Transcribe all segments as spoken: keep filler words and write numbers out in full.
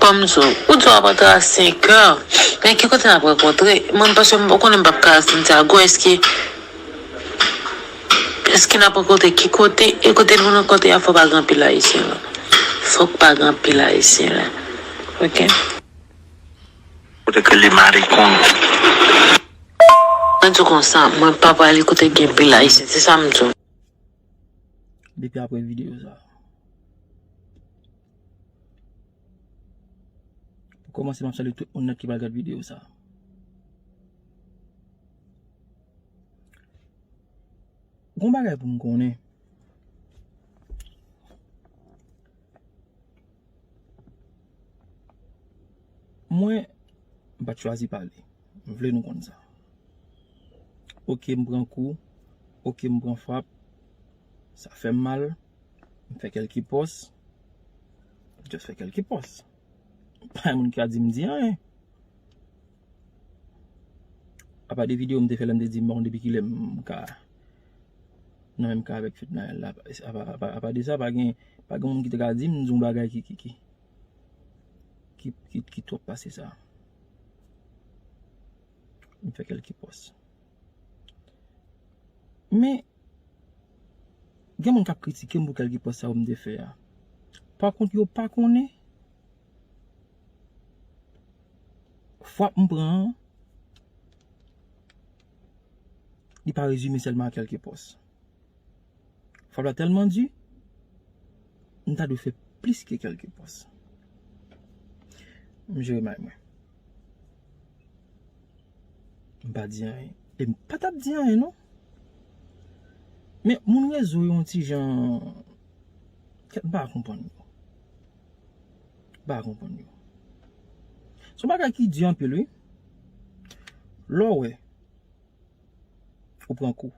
Ban m di w, ou di w ap antre a senk è. Men ki kote n ap rankontre? Mwen, paske m konnen m p ap ka al Santiago, èske, èske n ap rankontre ki kote? E kote nou rankontre a, fò pa gen anpil Ayisyen la. Fòk pa gen anpil Ayisyen la. Oke? Kote ke li mari konn. Mwen di w konsa, mwen pa prale kote gen anpil Ayisyen, se sa m di w. Depi apre videyo sa. Pou kòmanse, m ap salye tout moun nèt ki pral gad videyo sa. Gon bagay pou m konnen. Mwen, m pa t chwazi pale. M vle nou konn sa. Oke, m pran kou. Oke, m pran frap. Sa fè m mal. M fè kèlke pòs. M just fè kèlke pòs. Pa gen moun ki ka di m di anyen. Apa de videyo m te fè lè m te di m pa konn depi kilè m ka nan menm ka avèk Fednaelle la. Apa, apa, apa de sa, pa gen, pa gen moun ki te ka di m di yon bagay ki, ki, ki, ki, ki, ki twòp pase sa. M fè kèlke pòs. Men, gen moun k ap kritike m pou kèlke pòs sa yo m te fè a. Pa kont, yo pa konnen frap m pran an, li pa rezime sèlman a kèlke pòs. Frap la tèlman di, m ta dwe fè plis ke kèlke pòs. M jere may mwen. M pa di anyen. E m pa t ap di anyen, non. Men moun rezo yo yon ti jan, kèt, m pa konprann yo. M pa konprann yo. Se yon bagay ki di anpil, wi. Lè w wè, ou pran kou,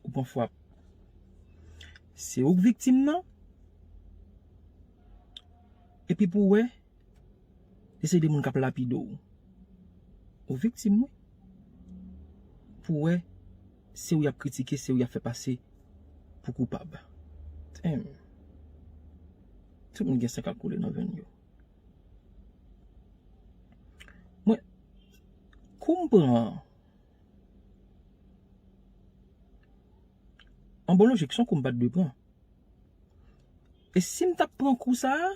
ou pran frap. Se ou k viktim nan. Epi pou w wè, e se de moun k ap lapide w. Ou viktim, wi. Pou w wè, se ou y ap kritike, se ou y ap fè pase pou koupab. Damn. Tout moun gen san k ap koule nan venn yo. Mwen, kou m pran an, an bon lojik, se yon kou m pa t dwe pran. E si m t ap pran kou sa a,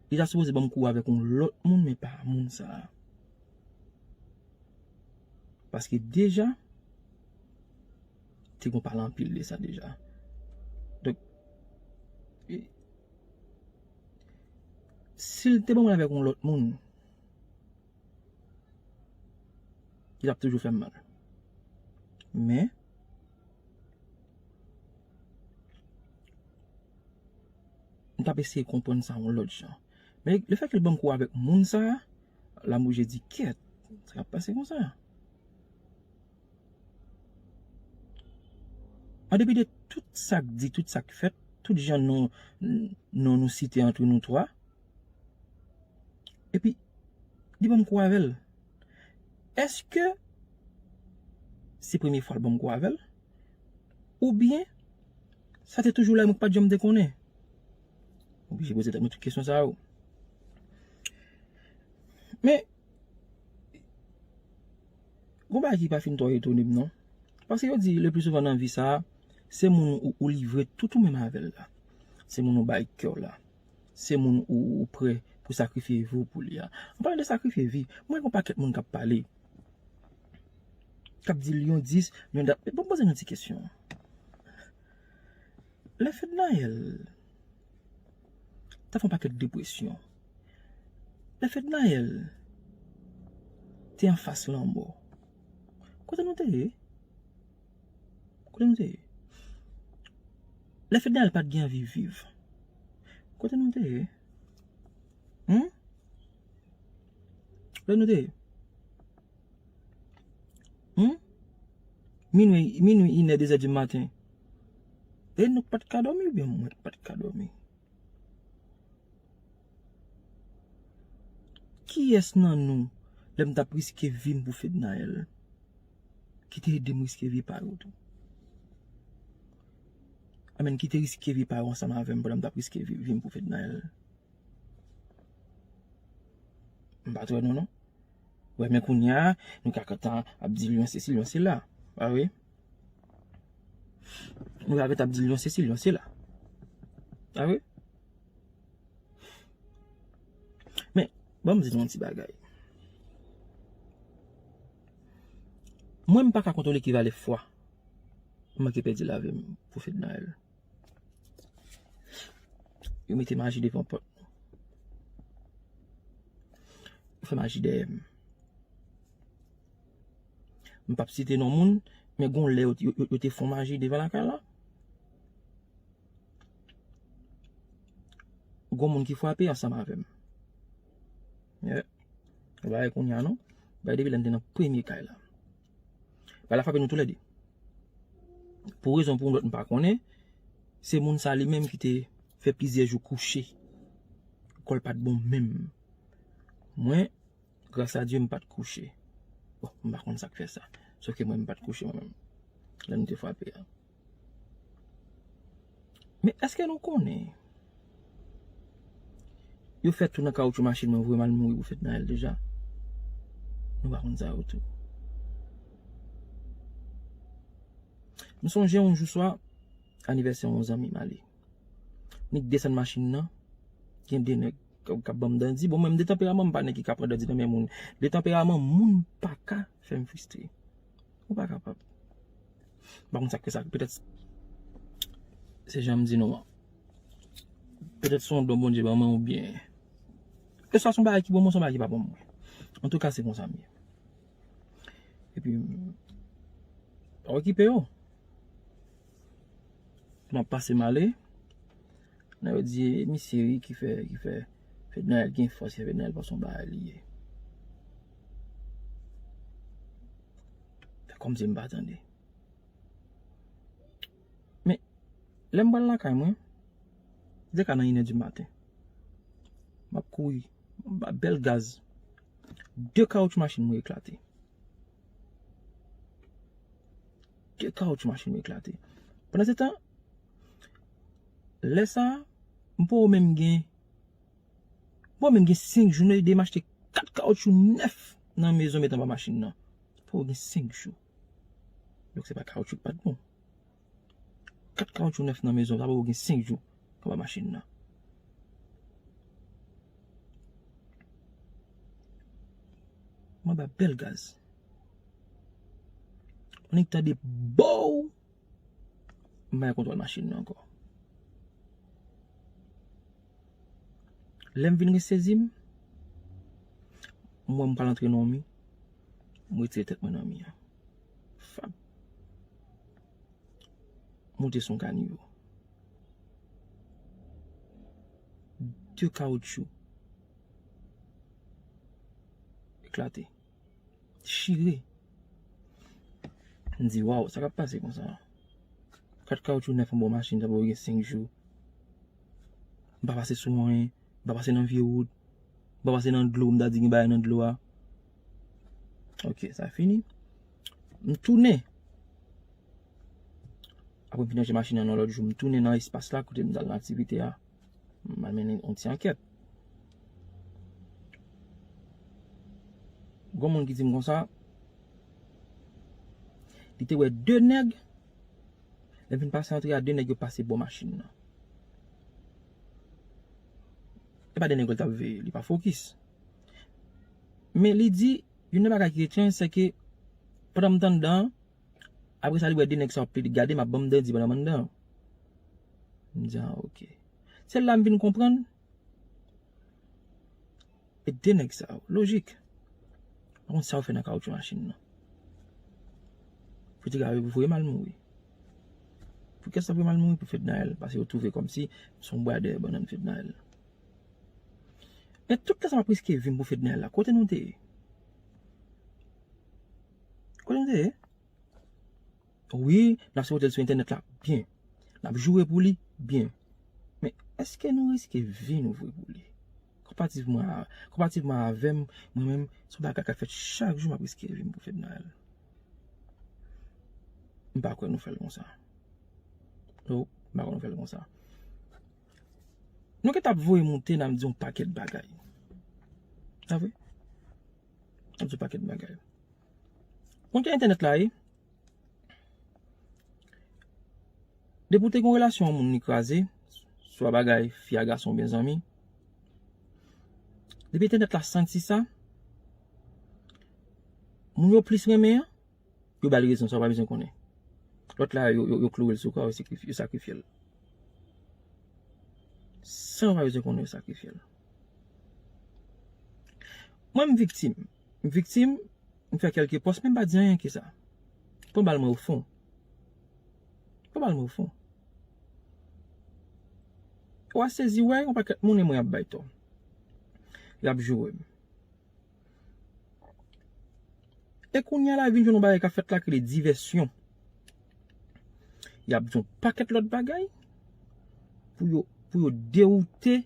li ta sipoze ban m kou avèk yon lòt moun, men pa moun sa a. Paske deja, te gon pale anpil de sa deja. Donk, e, si l te ban m l avèk yon lòt moun, li t ap toujou fè m mal. Men, m t ap eseye konprann sa yon lòt jan. Men lefètke l ban m kou avèk moun sa a, la m oblije di, kèt, sa k ap pase konsa? An depi de tout sa k di, tout sa k fèt, tout jan non, non nou site antre nou twa, epi li ban m kou avè l. Èske se premye fwa l ban m kou avè l? Oubyen, sa te toujou la, mwen k pa t janm te konnen? Oblije poze tèt mwen tout kesyon sa yo. Men, gon bagay ki pa fin twò etone m, non. Paske yo di, le pli souvan nan vi sa a, se moun ou, ou livre tout ou menm avè l la. Se moun ou bay kè w la. Se moun ou, ou prè pou sakrifye vi w pou li a. An palan de sakrifye vi, mwen gen yon pakèt moun k ap pale, k ap di Lyon dis, Lyon dat. Bon, poze nou ti kesyon. Lè Fednaelle t ap fè yon pakèt depresyon, lè Fednaelle te anfas lanmò, kote nou te ye? Kote nou te ye? Lè Fednaelle pa t gen anvi viv, kote nou te ye? Hmm? Kote nou te ye? Hmm? Minwi, minwi, inè, dezè di maten. E nou k pa t ka dòmi oubyen mwen k pa t ka dòmi? Kiyès nan nou, lè m t ap riske vi m pou Fednaelle, ki te ede m riske vi pa yo tou? Amèn, ki te riske vi pa yo ansanm avè m pandan m t ap riske vi, vi m pou Fednaelle? M pa t wè nou non. Wè, men kounye a, nou ka kontan ap di Lyon sesi, Lyon sela. Pa vre? Nou ka kontan ap di Lyon sesi, Lyon sela. Pa vre? Men, ban m di nou yon ti bagay. Mwen, m pa ka kontwole ki valè fwa m manke pèdi lavi m pou Fednaelle. Yo mete maji devan pòt nou. Yo fè maji dèyè m. M p ap site non moun, men gon lè yo, yo, yo, yo te fon maji devan lakay la. Gon moun ki frape ansanm avè m. Yeah. Ou pa wè kounye a non. Bay depi lè n te nan premye kay la. Bay la frape nou toulède. Pou rezon pou yon lòt m pa konnen, se moun sa li menm ki te fè plizyè jou kouche. Kò l pa t bon menm. Mwen, gras a Dye, m pa t kouche. Bon, m pa konn sa k fè sa. Sòf ke mwen, m pa t kouche mwen menm. Lè nou te frape a. Men èske nou konnen yo fè tou nan kawotchou machin mwen voye m al mouri pou Fednaelle deja? Nou pa konn sa yo tou. M sonje yon jou swa, anivèsè yon zanmi m ale. Nik desann machin nan, gen de nèg k ap, k ap ban m dandi. Bon, mwen, m de tanperaman, m pa nèg ki ka pran dandi nan men moun. De tanperaman, moun pa ka fè m fristre. Ou pa kapab. M pa konn sa k fè sa. Petèt se jan m di nou an. Petèt se yon don Bondye ban mwen oubyen. E sa se yon bagay ki bon mwen, se yon bagay ki pa bon mwen. Antouka, se konsa m ye. Epi, pa okipe yo. M ap pase m ale. Nan yo di, e misye wi ki fè, ki fè Fednaelle gen fòs, se Fednaelle pa se yon bagay li ye. Fè kòmsi m pa tande. Men, lè m pral lakay mwen, li te ka nan inè di maten. M ap kouri, m ap ba bèl gaz. De kawotchou machin mwen eklate. De kawotchou machin mwen eklate. Pandan se tan, lè sa a, m poko menm gen, m poko menm gen senk jou, nou ede m achte kat kawotchou nèf nan mezon met anba machin nan. M poko gen senk jou. Donk se pa kawotchou ki pa t bon. Kat kawotchou nèf nan mezon, sa poko gen senk jou anba machin nan. M anba bèl gaz. Mwen tande bow. M pa gen kontwòl machin nan ankò. Lè m vin resezi m, m wè m pral antre nan yon mi, m retire tèt mwen nan mi an. Fap. Moute sou yon kanivo. De kawotchou eklate. Chire. M di, waw, sa k ap pase konsa? Kat kawotchou nèf anba yon machin, sa poko gen senk jou. M pa pase sou anyen, m pa pase nan vye wout, m pa pase nan dlo, m ta di gen bagay nan dlo a. Ok, sa fini. M tounen. Apre m fin ranje machin nan yon lòt jou, m tounen nan espas la kote m t al nan aktivite a. M al mennen yon ti ankèt. Gon moun ki di m konsa, li te wè de nèg, lè m fin pase antre a, de nèg yo pase bò machin nan. E pa de nèg yo l t ap veye, li pa fokis. Men li di, youn nan bagay ki etranj, se ke pandan m t anndan an, apre sa, li wè de nèg sa yo ap plede gade m, ap ban m dandi pandan m anndan an. M di, a, ok. Se la m vin konprann. E de nèg sa yo, lojik. Pa konn sa yo fè nan kawotchou machin nan. Pou te ka voye m al mouri. Pou kiyès sa voye m al mouri? Pou Fednaelle. Paske yo twouve kòmsi m se yon bwa dèyè bannann Fednaelle. Men tout lè sa m ap riske vi m pou Fednaelle la, kote nou te ye? Kote nou te ye? Wi, n ap sipote l sou entènèt la, byen. N ap joure pou li, byen. Men èske nou riske vi nou vre pou li? Konpativman a, konpativman avè m, mwen menm, se yon bagay k ap fèt chak jou m ap riske vi m pou Fednaelle. M pa kwè nou fè l konsa. No, m pa kwè nou fè l konsa. Nou gentan ap voye moute, n ap di yon pakèt bagay. Sa vre? L ap di w pakèt bagay. Konn jan entènèt la ye? Depi w te gen yon relasyon, yon moun li kraze, swa bagay fi a gason oubyen zanmi, depi entènèt la santi sa, moun yo plis renmen an, yo ba l rezon, sa w pa bezwen konnen. Lòt la, yo, yo, yo kloure l sou kwa, yo sakrifye, yo sakrifye l. San w pa bezwen konnen, yo sakrifye l. Mwen, m viktim. M viktim, m fè kèlke pòs, men m pa di anyen ke sa. Pran bal mwen o fon. Pran bal mwen o fon. Ou a sezi wè, yon pakèt moun e mwen y ap bay tò. Y ap joure m. E kounye a la vin jwenn yon bagay k ap fèt la ki rele divèsyon. Y ap di yon pakèt lòt bagay pou yo, pou yo dewoute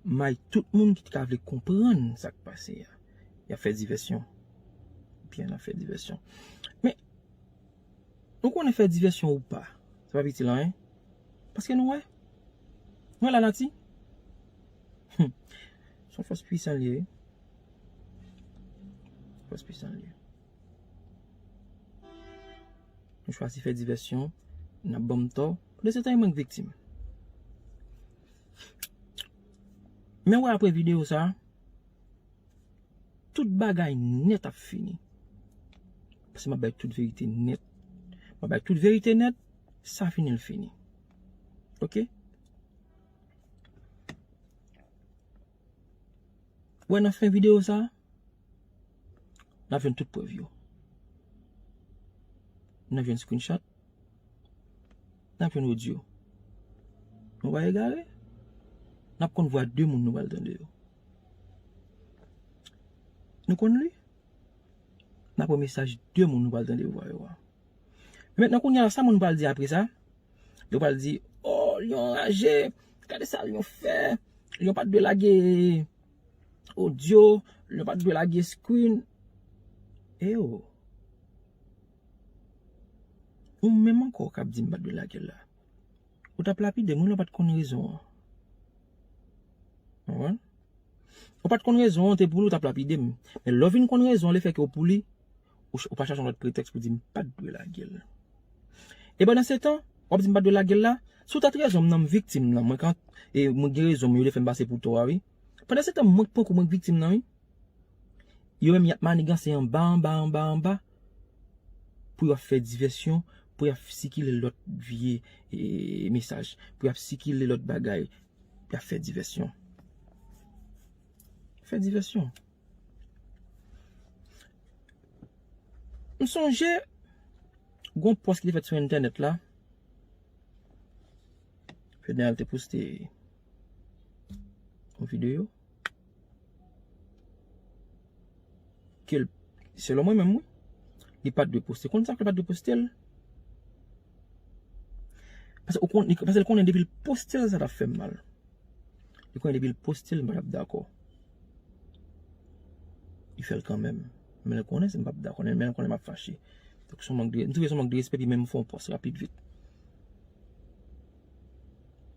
may tout moun ki t ka vle konprann sa k pase a. Y ap fè divèsyon. Byen, y ap fè divèsyon. Men, nou konnen fè divèsyon ou pa, sa p ap itil anyen. Paske nou wè. Nou wè lanati. Hum. Se yon fòs pwisan li ye. Fòs pwisan li ye. Nou chwazi fè divèsyon, n ap ban m tò. Pandan se tan, e mwen k viktim. Men wè apre videyo sa, tout bagay nèt ap fini. Paske m ap bay tout verite nèt. M ap bay tout verite nèt, sa fini l fini. Oke? Wè nan fen videyo sa, n ap jwenn tout prèv yo. N ap jwenn screenshot. N ap jwenn odyo. Nou pa egare. N ap konn vwa de moun nou pral tande yo. Nou konn li. N ap wè mesaj de moun nou pral tande vwa yo a. Mentnan kounye a, sa moun pral di apre sa? Yo pral di, "Oh, li anraje. Gade sa li fè. Li pa t dwe lage odyo. Li pa t dwe lage screen." E yo. Ou menm ankò k ap di m pa t dwe lage l la. Ou t ap lapide m, wi, lè w pa t konn rezon an. Konprann? Ou pa t konn rezon an, te pou li w t ap lapide m. Men lè w vin konn rezon an, lefètke w pou li, ou, ch- ou pa chache yon lòt pretèks pou di m pa t dwe lage l. E pandan se tan, w ap di m pa t dwe lage l la, si w t at rezon m nan, m viktim nan, mwen kan, e mwen gen rezon m, yo te fè m pase pou tò a, wi. Pandan se tan, mwen k pran kou, mwen k viktim nan, wi. Yo menm y ap maniganse anba, anba, anba, anba, pou y ap fè divèsyon, pou y ap sikile lòt vye, e, mesaj, pou y ap sikile lòt bagay, y ap fè divèsyon. Fè divèsyon. M sonje, gon pòs ki te fèt sou entènèt la, Fednaelle te poste yon videyo ke l, selon mwen menm, wi, li pa t dwe poste. Konn sa fè l pa t dwe poste l? Paske ou konn, li, paske l konnen depi l poste l, sa t ap fè m mal. Li konnen depi l poste l, m pa t ap dakò. Li fè l kanmenm. Men l konnen si m p ap dakò, men l konnen m ap fache. Donk, se yon mank de, m twouve se yon mank de respè, epi menm m fè yon pòs rapid vit.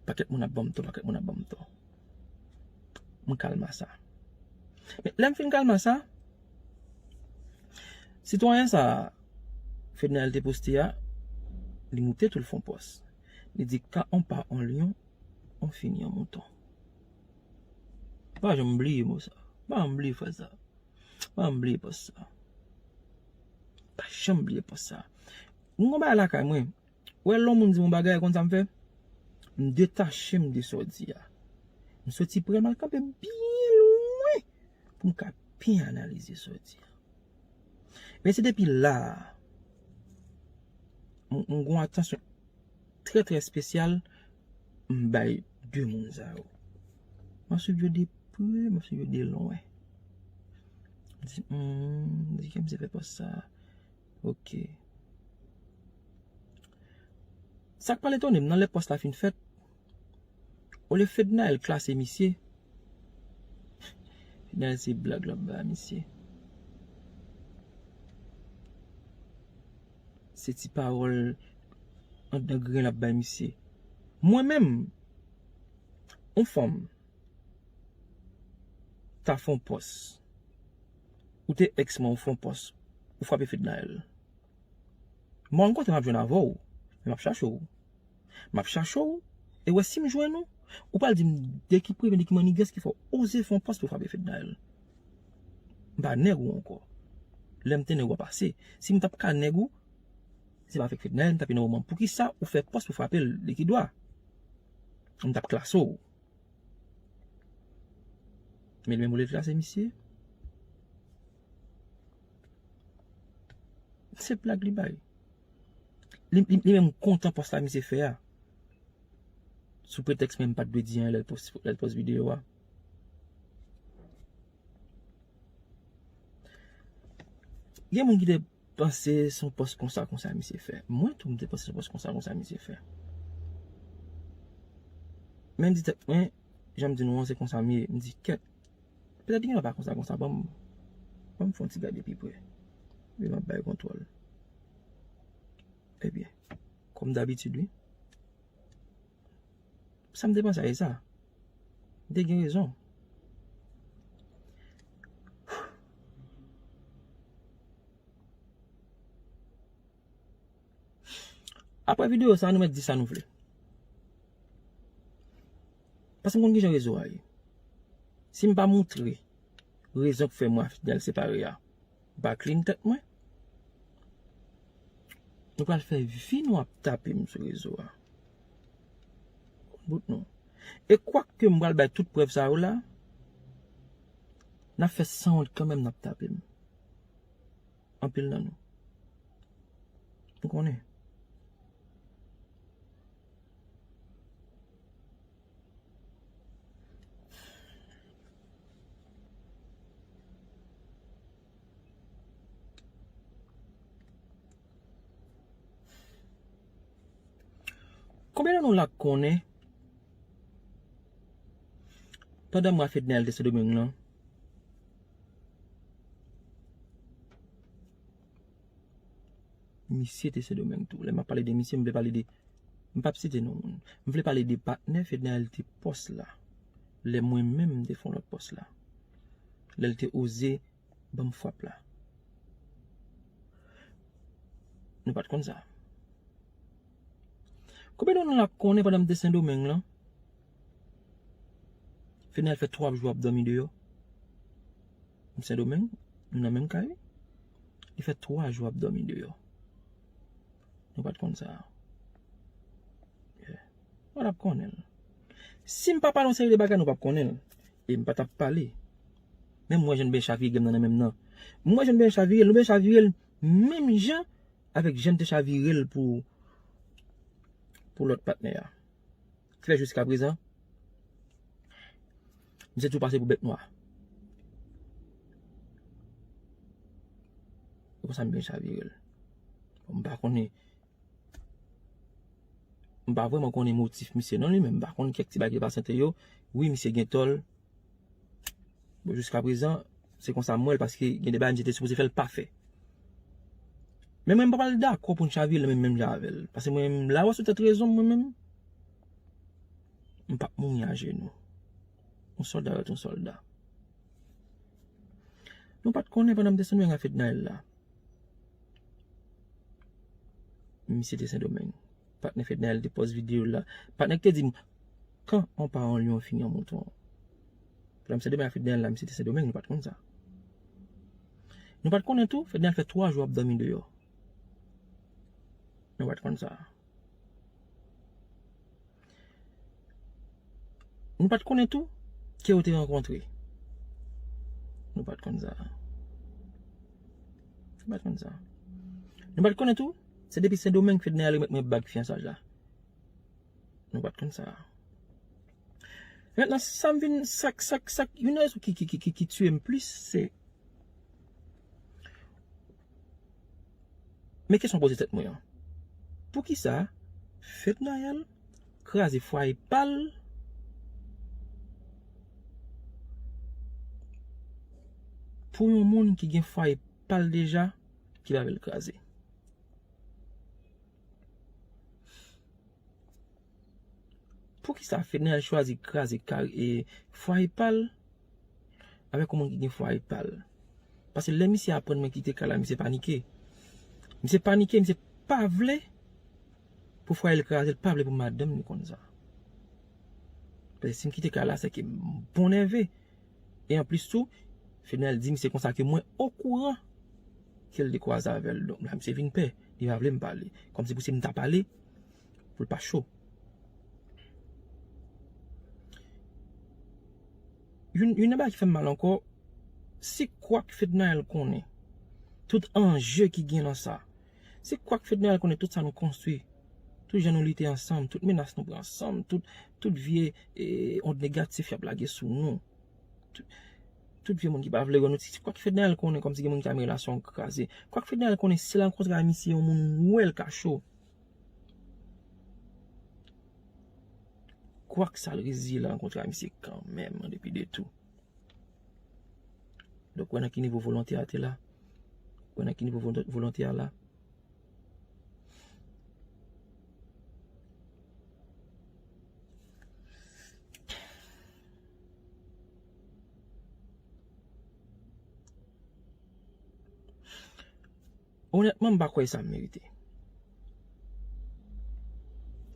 Pakèt moun ap ban m tò, pakèt moun ap ban m tò. M kalma sa. Men lè m fin kalma sa, sitwayen sa, Fednaelle te poste a, li moute tou l fè yon pòs. Li di, "Quand on part en lion, on finit en mouton." Pa janm bliye mo sa. Pa janm bliye fraz sa. Pa janm bliye pòs sa. Pa janm bliye pòs sa. Mwen gon bagay lakay mwen. Wè lè yon moun di m yon bagay, konn sa m fè? M detache m de sa w di a. M soti pre l, m al kanpe byen lwen pou m ka byen analize sa w di a. Men se depi la a, m, m gon atansyon trè, trè espesyal m bay de moun sa yo. M ap swiv yo de pre, m ap swiv yo de lwen. M di, hmm, di kèm se fè pòs sa. Ok. Sa k pral etone m nan lè pòs la fin fèt, olye Fednaelle klase misye, Fednaelle se blag l ap bay misye. Se ti pawòl anndan grenn l ap bay misye. Mwen menm, yon fanm ta fè yon pòs. Ou te èks mwen, ou fè yon pòs, ou frape Fednaelle. Mwen rankontre m ap jwenn avè w, men m ap chache w. M ap chache w, e wè si m jwenn ou, ou pral di m de ki premye, de ki mannigès ki fè w oze fè yon pòs pou w frape Fednaelle. M pa nèg ou ankò. Lè m te nèg ou a pase. Si m t ap ka nèg ou, se pa avèk Fednaelle m t ap ye nan moman. Poukisa ou fè pòs pou frape l, de ki dwa? M t ap klase w. Men li menm ou le klase misye. Se blag li bay. Li, li, li menm kontan pòs la misye fè a. Sou pretèks mwen m pa t dwe di anyen lè l pòs, lè l pòs videyo a. Gen moun ki te panse se yon pòs konsa, konsa misye fè. Mwen tou, m te panse se yon pòs konsa, konsa misye fè. Men m di tèt mwen, jan m di nou an, se konsa m ye. M di, kèt, petèt li gen dwa pa konsa, konsa. Ban m, ban m fè yon ti gade pi pre. Epi m ap bay kontwòl. Ebyen, kòm dabitid, wi. Sa m te panse a ye sa. M te gen rezon. Apre videyo sa, nou mèt di sa nou vle. Paske m konn kijan rezo a ye. Si m pa moutre rezon k fè mwen a Fednaelle separe a, m pa clean tèt mwen. Nou pral fè vi nou ap tape m sou rezo a. Bout nou. E kwak ke m pral bay tout prèv sa yo la, n ap fè sanwont kanmenm, n ap tape m. Anpil nan nou. M konnen. Konbyen nan nou la k konnen, pandan mwen a Fednaelle te Sendomeng lan, misye te Sendomeng tou. Lè m ap pale de misye, m vle pale de, m p ap site non moun. M vle pale de patnè Fednaelle te pòs la. Lè mwen menm m te fè yon lòt pòs la. Lè l te oze ban m frap la. Nou pa t konn sa. Konbyen nan nou la konnen pandan m te Sendomeng lan, Fednaelle fè twa jou ap dòmi deyò? M Sendomeng, nou nan menm kay. Li fè twa jou ap dòmi deyò. Nou pa t konn sa. Yeah. Nou t ap konnen l. Si m pa pale yon seri de bagay, nou p ap konnen l. E m pa t ap pale. Men m wè jan l byen chavire m nan, nan menm nan. M wè jan l byen chavire l, nou byen chavire l menm jan avèk jan l te chavire l pou, pou lòt patnè a. Ki fè jiskaprezan, misye tou pase pou bèt nwa. E konsa m byen chavire l. Bon, m pa konnen, m pa vrèman konnen motif misye non li, men m pa konn kèk ti bagay ki te pase ant yo. Wi, misye gen tò l. Bon, jiskaprezan, se konsa m wè l, paske gen de bagay misye te sipoze fè l pa fè. Men mwen, m pa pral dakò pou n chavire l menm, menm jan avè l. Paske mwen, m la wè sou tèt rezon m, mwen menm. M p ap mouri ajenou. Yon sòlda rete yon sòlda. Nou pa t konnen pandan m te Sendomeng a Fednaelle la. Misye te Sendomeng. Patnè Fednaelle te pòs videyo l la. Patnè k te di m, quand on part en lion, on finit en mouton. Pandan m Sendomeng a Fednaelle la, misye te Sendomeng, nou pa t konn sa. Nou pa t konnen tou, Fednaelle fè twa jou ap dòmi deyò. Nou pa t konn sa. Nou pa t konnen tou ke yo te rankontre. Nou pa t konn sa. Nou pa t konn sa. Nou pa t konnen tou, se depi Sendomeng Fednaelle remèt mwen bag fiyansaj la. Nou pa t konn sa. Mentnan, sa m vin, sa k, sa k, sa k, youn nan rezon ki, ki, ki, ki, ki tiye m plis, se Men kesyon poze tèt mwen an, poukisa Fednaelle kraze fwaye pa l pou yon moun ki gen fwaye pa l deja ki pa vle l kraze? Poukisa Fednaelle chwazi kraze kar-, e, fwaye pa l avèk yon moun ki gen fwaye pa l? Paske lè misye aprann mwen kite kay la, misye panike. Misye panike, misye pa vle pou fwaye l kraze, l pa vle pou madanm li konn sa. Paske si m kite kay la, se ke m bon nève. E anplis tou, Fednaelle di misye konsa ke mwen okouran ke l te kwaze avè l. Donk la, misye vin pè. Li pa vle m pale. Kòmsi pou si m ta pale, pou l pa cho. Youn, youn nan bagay ki fè m mal ankò, se kwak Fednaelle konnen. Tout anje ki gen nan sa. Se kwak Fednaelle konnen tout sa nou konstwi. Tout jan nou lite ansanm, tout menas nou pran ansanm, tout, tout vye eh, ond negatif y ap lage sou nou. Tout, tout vye moun ki pa vle wè nou, se kwak Fednaelle konnen kòmsi gen moun ki ta renmen relasyon an kraze. Kwak Fednaelle konnen si l rankontre a misye yon moun wè l ka cho. Kwak sa l reziye l rankontre a misye kanmenm, an depi de tou. Donk, wè nan ki nivo volonte a te la. Wè nan ki nivo volon- volonte a la. Onètman, m pa kwè sa m merite.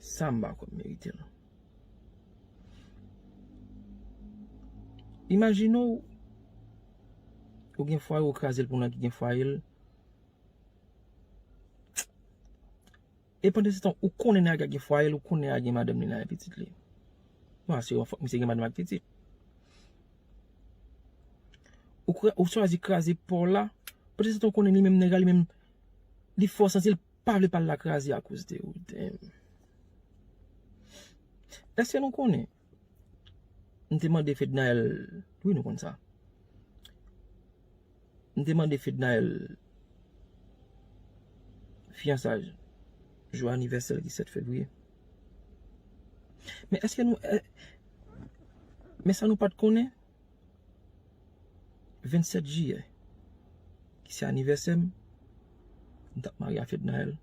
Sa m pa kwè m merite l. Imajine w, ou gen fwaye, ou kraze l pou nèg ki gen fwaye l. E pandan se tan, ou konnen nèg la gen fwaye l, ou konnen nèg la gen madanm li la, gen pitit li. Bon, se yon fòk misye gen madanm ak pitit. Ou, kra- ou chwazi kraze pa w la, pandan se tan, ou konnen li menm nèg la, li menm, li fè w santi l pa vle pa l la kraze akoz de ou. Damn. Èske nou konnen? M te mande Fednaelle, wi, nou konn sa. M te mande Fednaelle fiyansaj jou anivèsè l ki sèt fevriye. Men èske nou, eh, men sa nou pa t konnen? Vennsèt jiyè, ki se anivèsè m, m t ap marye a Fednaelle.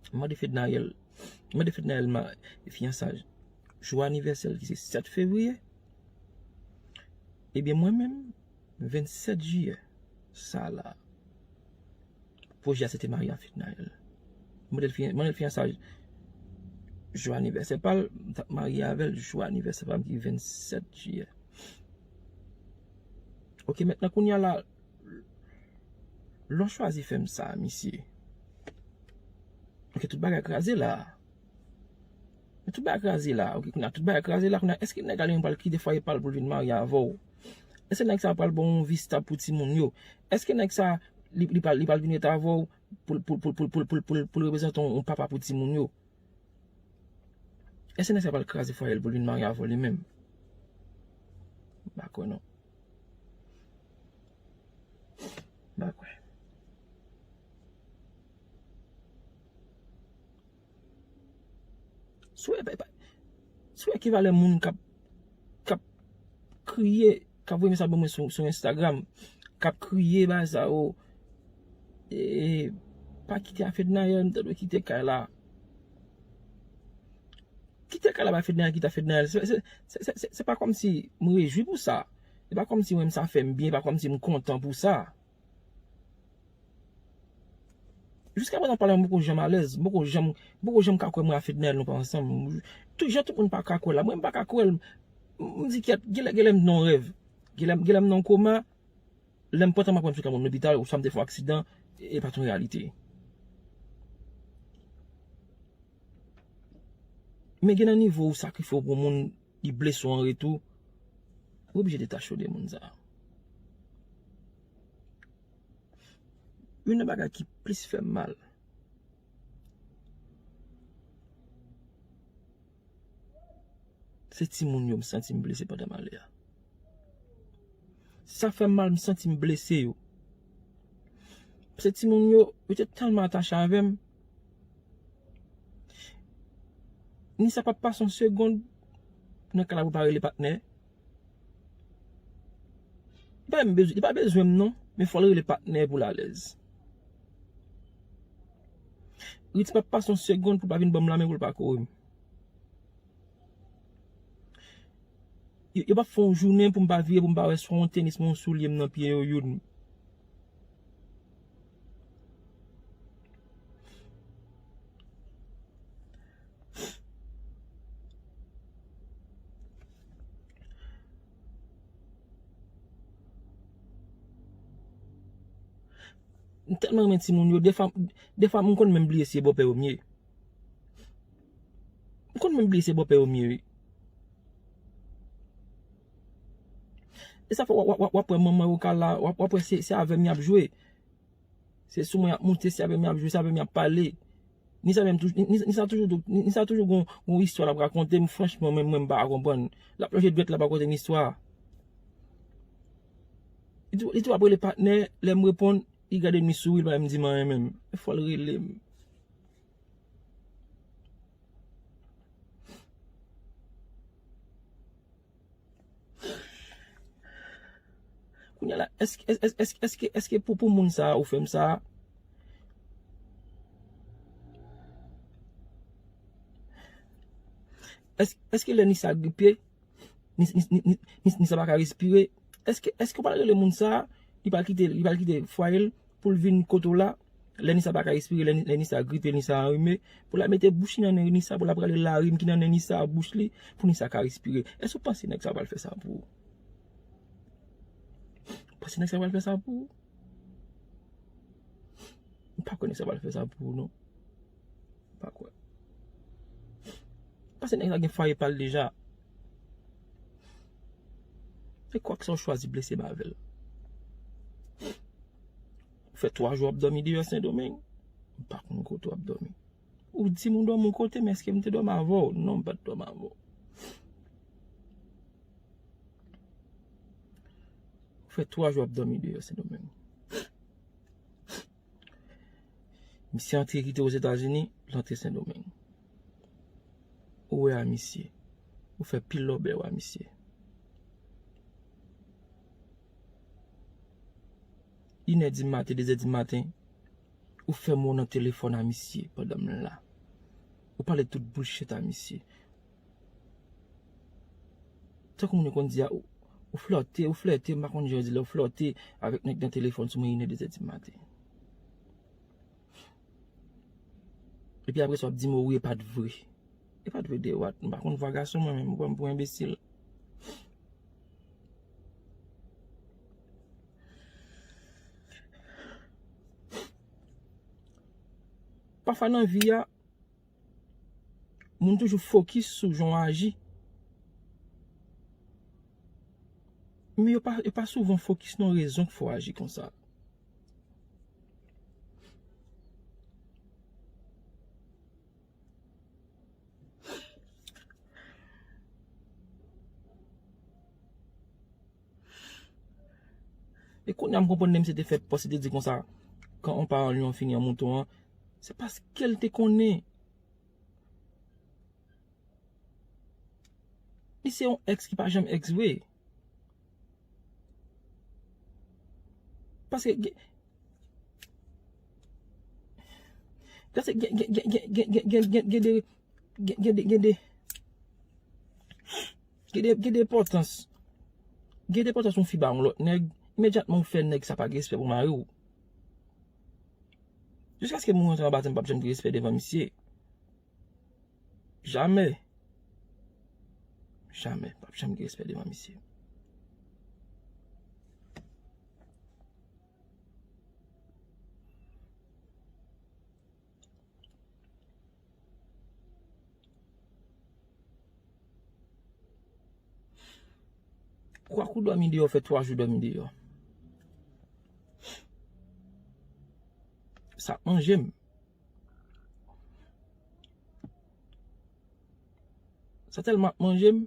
M mande Fednaelle, m mande Fednaelle ma, fiyansaj jou anivèsè l ki se sèt fevriye. Ebyen, mwen menm, vennsèt jiyè, sa la, pwojè a se te marye a Fednaelle. M mande l fiyan- mande l fiyansaj jou anivèsè pa l, m t ap marye avè l jou anivèsè pa m ki vennsèt jiyè. Ok, mentnan kounye a la, lè w chwazi fè m sa, misye. Ok, tout bagay kraze la. Men tout bagay kraze la, ok, kounye a tout bagay kraze la, kounye a, èske nèg la li menm pral kite fwaye pa l pou l vin marye avè w? Èske nèg sa pral ba w yon vi stab pou timoun yo? Èske nèg sa, li, li pral, li pral vin ret avè w pou, pou, pou reprezante yon, yon papa pou timoun yo? Èske nèg sa pral kraze fwaye l pou l vin marye avè w li menm? M pa kwè non. M pa kwè. Si w wè, si w wè ki valè moun k ap, k ap kriye, k ap voye mesaj ban mwen sou, sou Instagram, k ap kriye bagay sa yo, e, pa kite a Fednaelle, m ta dwe kite kay la. Kite kay la ba Fednaelle, kite a Fednaelle. Se, se, se, se, se, se pa kòmsi m rejwi pou sa. Se pa kòmsi mwen, sa fè m byen, se pa kòmsi m kontan pou sa. Jiskaprezan pale a mwen, m poko janm alèz, m poko janm, m poko janm ka kwè mwen a Fednaelle nou pa ansanm. Tout jan tout moun pa ka kwè la, mwen m pa ka kwè l. M, m di kèt, genlè, genlè m nan yon rèv. Genlè, genlè m nan yon koma. Lè m pantan m ap pran sou ka moun lopital, oswa m te fè yon aksidan, e pa t yon reyalite. Men gen nan nivo ou sakrifye w pou moun, li blese w an retou, ou oblije detache w de moun sa. Youn nan bagay ki plis fè m mal, se timoun yo m santi m blese pandan m ale a. Sa fè m mal, m santi m blese yo. Paske timoun yo, yo te tèlman atache avè m. Ni sa p ap pase yon segonn nan kay la pou l pa rele patnè. Li pa menm bezwen, li pa bezwen m non, men fò l rele patnè pou l alèz. Ritz p ap pase yon segonn pou l pa vin ban m lanmen, pou l pa kore m. Yo p ap fè yon jounen pou m pa vire, pou m pa wè swa yon tenis, mwen yon soulye m nan pye yo, youn. M tèlman renmen timoun yo, defwa, defwa m konn menm bliye si e bòpè yo m ye. M konn menm bliye se bòpè yo m ye, wi. E sa fè w ap, w ap, w ap wè manman yo ka la, w ap, w ap wè se, se avè m y ap jwe. Se sou mwen y ap moute, se avè m y ap jwe, se avè m y ap pale. Ni sa menm toujou, ni, ni sa toujou, ni, ni sa toujou gon, gon istwa l ap rakonte m, franchman, mwen, mwen, m pa ka konprann. L ap lonje dwèt, l ap rakonte m istwa. Li tou, li tou ap rele patnè, lè m reponn, li gade m, li souri, li pa menm di m anyen menm. E fò l rele m. Kounye a la, èske, èske, èske, èske, èske pou, pou moun sa a ou fè m sa a? Èske, èske lè Nisa gripe, Nis-, Nis-, Nis-, Nis-, Nisa pa ka respire? Èske, èske w pral rele moun sa a, li pral kite, li pral kite fwaye l pou l vin kote w la? Lè Nisa pa ka respire, lè, lè Nisa gripe, Nisa anrime, pou l al mete bouch li nan nen Nisa, pou l al rale larim ki nan nen Nisa, bouch li, pou Nisa ka respire. Èske w panse nèg sa pral fè sa pou ou? Ou panse nèg sa pral fè sa pou ou? M pa kwè nèg sa pral fè sa pou ou, non. M pa kwè. Paske nèg la gen fwaye pa l deja. E kwak sa w chwazi blese m avè l. Ou fè twa jou w ap dòmi deyò Sendomeng. M pa konn kote w ap dòmi. Ou di m ou dòmi yon kote, men èske m te dòmi avè w? Non, m pa t dòmi avè w. Ou fè twa jou w ap dòmi deyò Sendomeng. Misye antre kite Ozetazini, l antre Sendomeng. Ou wè a misye. Ou fè pil lòbèy a misye. Inè di maten, dezè di maten, ou fè mo nan telefòn a misye pandan m la. Ou pale tout bullshit a misye. Tankou moun yo konn di a, ou, ou flòte, ou flète, m pa konn jan yo di lè ou flòte avèk nèg nan telefòn sou mwen inè dezè di maten. Epi apre sa w ap di m, o wi, e pa t vre. E pa t vre de what? M pa konn vwa gason mwen menm, ou pran m pou enbesil. Pafwa nan vi a, moun toujou fokis sou jan w aji. Men yo pa, yo pa souvan fokis nan rezon k fè w aji konsa. E kounye a m konprann lè misye te fè pòs, li te di konsa, quand on parle, on finit en mouton an, se paske l te konnen. Li se yon èks ki pa janm èks vre. Paske gen, paske gen, gen, gen, gen, gen, gen, gen, gen, gen de, gen, gen de, gen de, gen de, gen de enpòtans. Gen de enpòtans yon fi ba yon lòt nèg, imedyatman ou fè nèg sa pa gen respè pou mari w. Jiskaske moun rantre anba tè m p ap janm gen respè devan misye. Jamè. Jamè. P ap janm gen respè devan misye. Kwa kou dòmi deyò, fè twa jou dòmi deyò. Sa ap manje m. Sa tèlman ap manje m.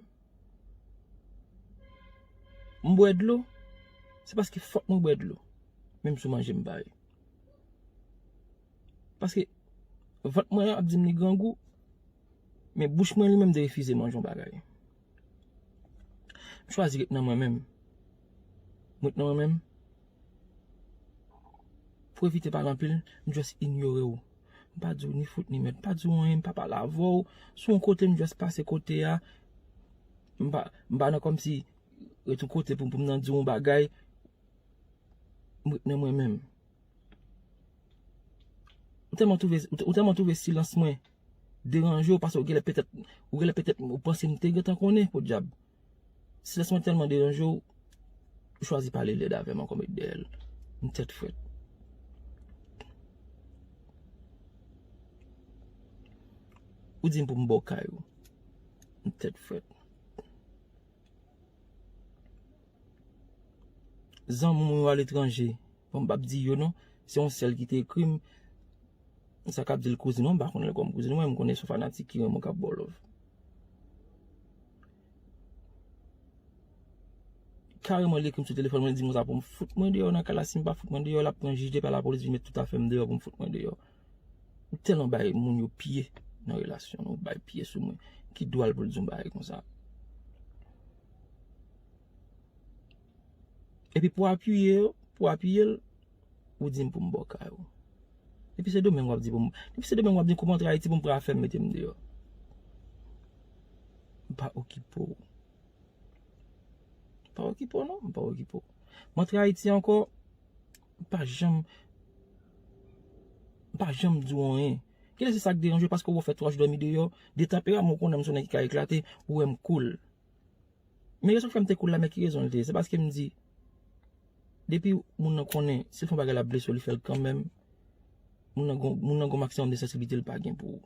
M bwè dlo. Se paske fòk mwen bwè dlo. Menm si w manje m pa ye. Paske vant mwen ap di m li grangou. Men bouch mwen li menm te refize manje yon bagay. M chwazi ret nan mwen menm. M ret nan mwen menm. Pou evite pale anpil, m just inyore w. M pa di w ni fout ni mèd, m pa di w anyen, m pa pale avè w. Si w yon kote, m just pase kote a. M pa, m pa nan kòmsi ret yon kote pou, pou m nan di yon bagay, m ret nan mwen menm. Ou tèlman twouve, ou tè-, ou tèlman twouve silans mwen deranje w, paske ou genlè petèt, ou genlè petèt, ou panse m te gentan konnen, podyab. Silans mwen tèlman deranje w, ou chwazi pale lèd avè m ankò, m ret dèyè l. M tèt frèt. Ou di m pou m ba w kay ou. M tèt frèt. Zanmi mwen yo aletranje. Bon, m p ap di yo non. Se yon sèl ki te ekri m. Sa k ap di l kouzin mwen, m pa konnen l kòm kouzin mwen, m konnen se yon fanatik ki renmen w k ap ba w love. Kareman li ekri m sou telefòn mwen, li di m konsa pou m fout mwen deyò nan kay la, si m pa fout mwen deyò, l ap pran jij de pa lapolis vin met tout afè m deyò pou m fout mwen deyò. Ou tèlman bay moun yo pye nan relasyon nou, bay pye sou mwen. Ki dwa l pou l di yon bagay konsa? Epi pou apiye yo, pou apiye l, ou di m pou m ba w kay ou. Depi se Domeng w ap di pou m, depi se Domeng w ap di pou m antre Ayiti pou m pran afè m mete m deyò. M pa okipe w. M pa okipe w non, m pa okipe w. M antre Ayiti ankò, m pa janm, m pa janm di w anyen. Genlè se sa k deranje w paske w fè twa jou dòmi deyò, de tanperaman w konnen m se yon nèg ki ka eklate, ou wè m cool. Men rezon k fè m te cool la, men ki rezon l te ye? Se paske m di, depi moun nan konnen, si l fè yon bagay l ap blese w, li fè l kanmenm. Moun nan gon, moun nan gon maksimòm de sansiblite l pa gen pou ou.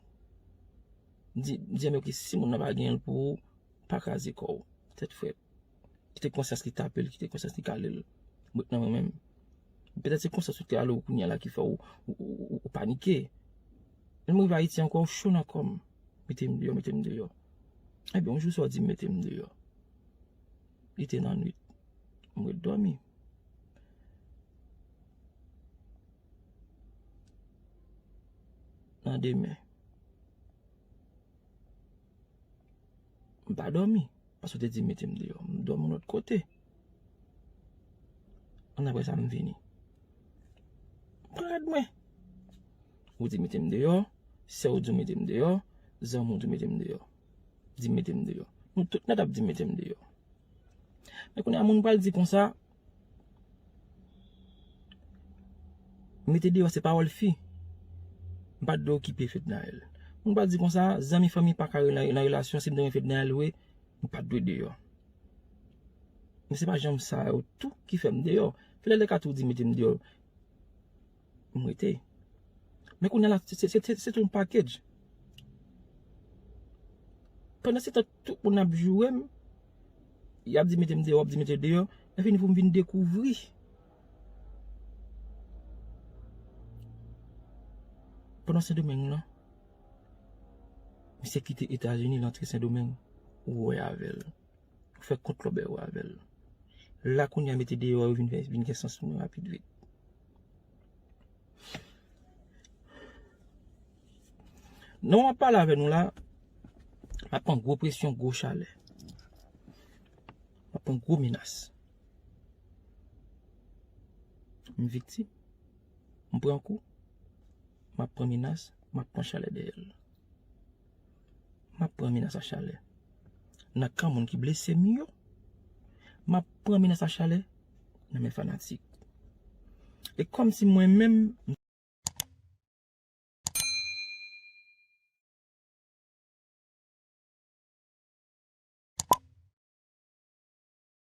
M di, m di, men oke, si moun nan pa gen l pou ou, pa kraze kò w. Tèt frèt. Kite konsyans li tape l, kite konsyans li kale l. M ret nan mwen menm. Petèt se konsyans ou te ale w kounye a la ki fè w, ou, ou, ou, ou panike. Lè m rive Ayiti ankò, w cho nan kò m. Mete m deyò, mete m deyò. Ebyen, yon jou sa w di m mete m deyò. Li te nan nwit. M ret dòmi. Nan demen, m pa dòmi. Paske w te di mete m deyò. M dòmi yon lòt kote. Annapre sa, m vini. Pran rad mwen. Ou di mete m deyò. Sè w di w mete m deyò. Zanmi w di w mete m deyò. Di mete m deyò. Nou tout nèt ap di mete m deyò. Men kounye a, moun pral di konsa, mete deyò se pawòl fi. M pa t dwe okipe Fednaelle. Moun pral di konsa, zanmi fanmi pa ka nan, nan relasyon, si m te renmen Fednaelle vre, m pa t dwe deyò. Men se pa janm sa yo tou ki fè m deyò. Fednaelle ka tou di mete m deyò. M rete. Men kounye a la, se, se, se, se, se tout yon package. Pandan se tan, tout moun ap joure m, y ap di mete m deyò, w ap di mete deyò. Lè fini pou m vin dekouvri. Pandan Sendomeng lan, misye kite Etazini, l antre Sendomeng, ou wè avè l. Ou fè kont lòbèy ou avè l. La kounye a mete deyò yo vin fè, vin gen sans pou mwen rapid vit. Nan w ap pale avè nou la, m ap pran gwo presyon, gwo chalè. M ap pran gwo menas. M viktim. M pran kou. M ap pran menas, m ap pran chalè dèyè l. M ap pran menas a chalè nan kan moun ki blese m yo. M ap pran menas a chalè nan men fanatik. E kòmsi mwen menm, m